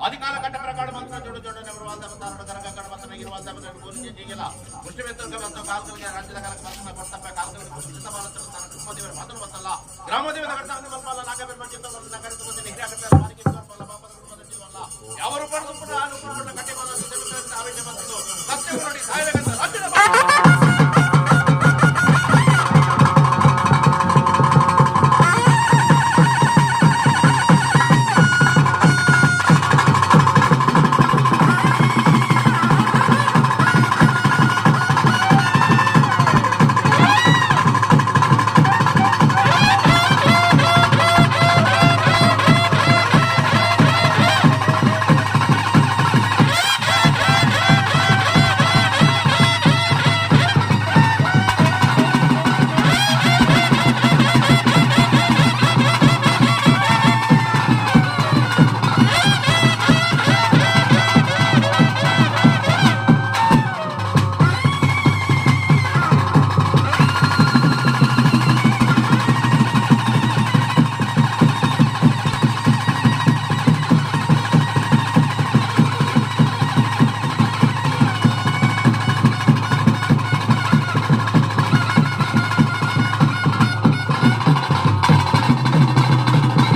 ಅಧಿಕಾರ ಕಟ್ಟ ಪ್ರಕಾರ ಮಂತ್ರ ಜೋಡು ಜೋಡು ನೆವರು ವಾಲ್ದ ಬತ್ತಾರ ಗರಗ ಕಡ ಬತ್ತನ ಇರುವಾಲ್ದ ಬತ್ತನ ಗೋಲಿ ಜೀಗಿಲ ಮುಷ್ಟಿಮೆತ್ತರ್ಗ ಬತ್ತ ಕಾಲ್ಕಲ್ಗೆ ರಾಜ್ಯದ ಕಾಲಕ್ಕೆ ಬತ್ತನ ಕೊಡ್ತಪ್ಪ ಕಾಲ್ಕಲ್ಗೆ ಚಿತ್ತ ಬಾಲತ್ತ ಕುಟುಂಬದೇವರ ಮಾತನು ಬತ್ತಲ್ಲ ಗ್ರಾಮದೇವದ ಕಟ್ಟ ಮಲ್ಪಲ್ಲ ನಾಗಬೆಮ್ಮ ಚಿತ್ತ ನಗರ ಹಿರಿಯ ಬಾರಿಗೆ ಪಾಪದ ಕುಟುಂಬದ ಜೀವಲ್ಲ ಯಾವ ರೂಪ ಆ ರೂಪ ಕಟ್ಟಿ ಬಂದ ಆವೇಶ ಬಂತು ಸತ್ಯ ನೋಡಿ ಸಾಯದ.